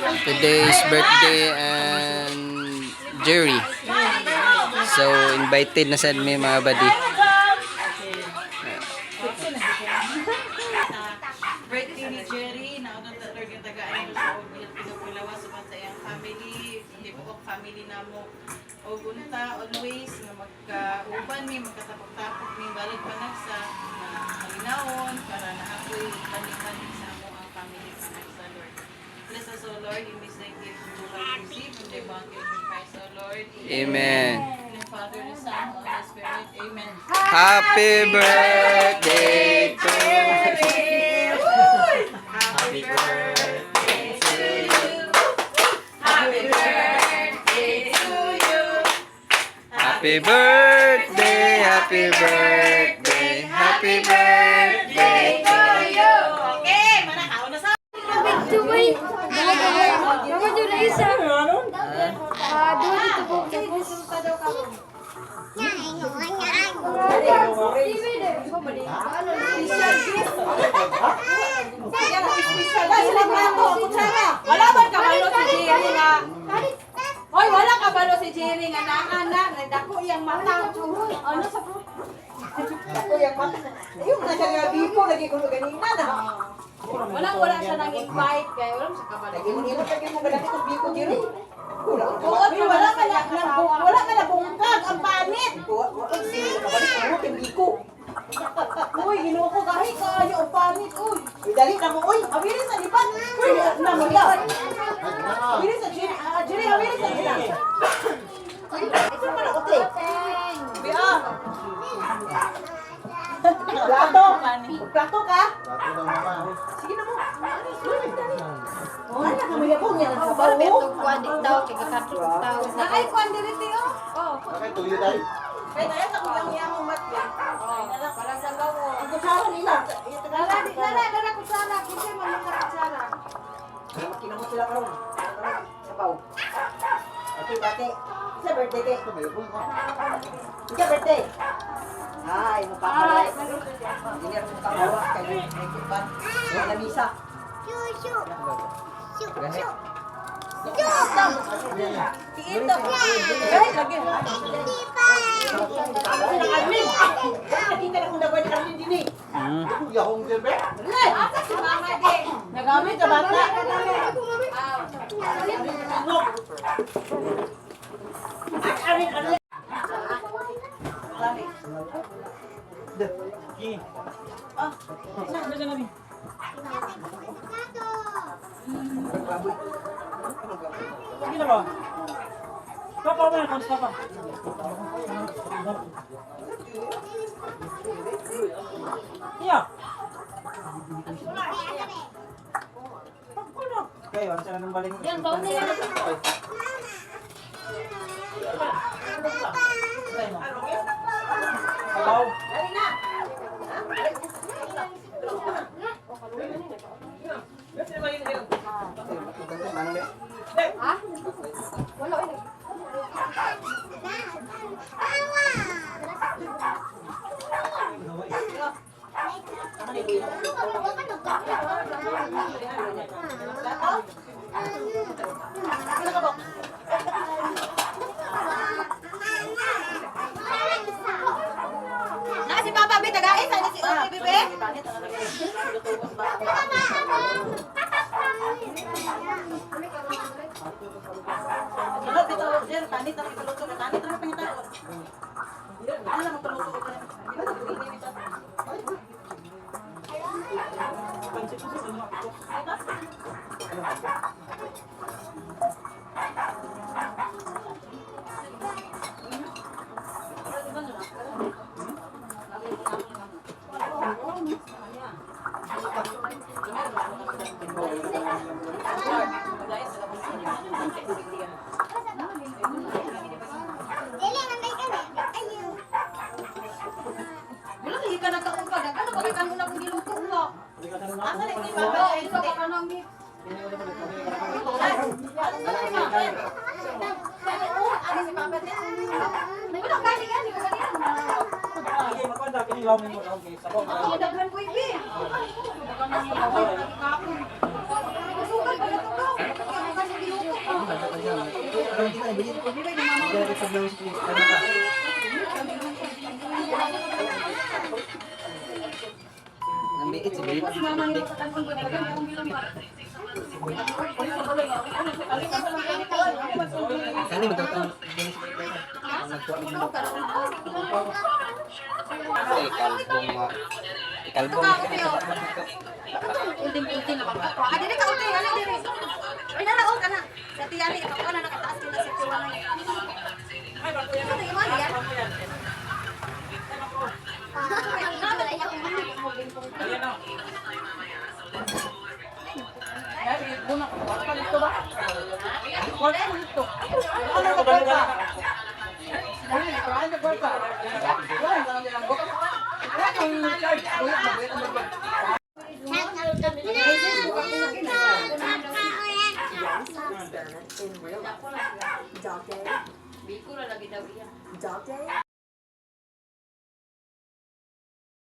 Today is birthday and Jerry. So invited na sad mi, mga buddy. Birthday ni Jerry, naunang ta Lord yung tagaan sa og pinapulawas uban sa iyang family, hindi po og family namo. Og unta always nga magkauban mi, magkatapok-tapok mi balag panagsa na malinawon para na ako'y panik-panik sa amo ang family panagsa, Lord. Bless us, O Lord, in this thy gift we will receive from thy bounty of Christ, O Lord. Amen. In the Father, the Son, and the Spirit. Amen. Happy birthday to Happy birthday to you. Happy birthday to you. Happy birthday, happy birthday, happy birthday to you. Okay, manakaw na sa. Duway. Naman yun na isa. Ah, duwa dito po. Wala ba kabalo si Jerry nga? Hoy, wala kabalo si Jerry nga naa na nagdako iyang mata. Ano sa po? Ako yung mata. Ayun, nasa nga bipo, lagi ko ganina na. Wala wala siya nang invite kay wala mo siya kabalo. Lagi mo nilo, lagi mo ganati kong biko, Jerry. Kulang ka. Buot wala ka na wala ka na bungkag ang panit. Kabalik ko, kay biko. Uy, Ginoo ko gahi kaayo ang panit uy. Uy, dali na mo, uy. Awili sa lipat. Uy, na mo lipat. Awili sa Jerry, ah, Jerry, awili sa Jerry. Ito pa na, ote. Biya. Plato. Plato ka? Sige na mo. Oh, ano ka mo yapong yan ang sabaw mo? Kuan di tao kay kakatlo tao. Naay kuan diri ti oh. Kaya tayo sa kulang niya mong matya. Para sa gawo. Ang kutsara nila. Dara, dara, dara kutsara, kinsa man mga kutsara. Kinamot sila karon. Sabaw. Ate, ate. Sa birthday, te. Sa birthday. Ay, mo pa pala. Hindi niya mo kabawa kay may kupan. May lamisa. Tiito. Ay, lagi. Silang Arlene. Nakita na kung nagawa ni Arlene din eh. Asa si mama di? Nagamit ka bata. Arlene, Arlene. Yan baon na yan. Ha? Wala oy. Na si Papa be tagae sa ni si Oki bebe. Ano bitaw Jer, tanit ang ipaluto ka, tanit ang pangitaon. Ano lang magpaluto ka? Wala lagi ka nagkaungkag. Ano ba kay kanuna kung giluto mo? Asa na si Wala Papa? ito ka kanang gi. Ano si Papa din? Wala gani gani gani. Ang daghan ko ibi. Sugal ba ito? Ang biit si Brit. Kani mo tawag Ay, kalbong mo. Kalbong. Ulting-ulting na pagkakwa. Ah, dili ka ulting, ano dili? Ay, naraog ka na. Sa tiyani, ikaw na nakataas kita sa tiwanay. Ano yung mga yan? Biko na lagi daw iya.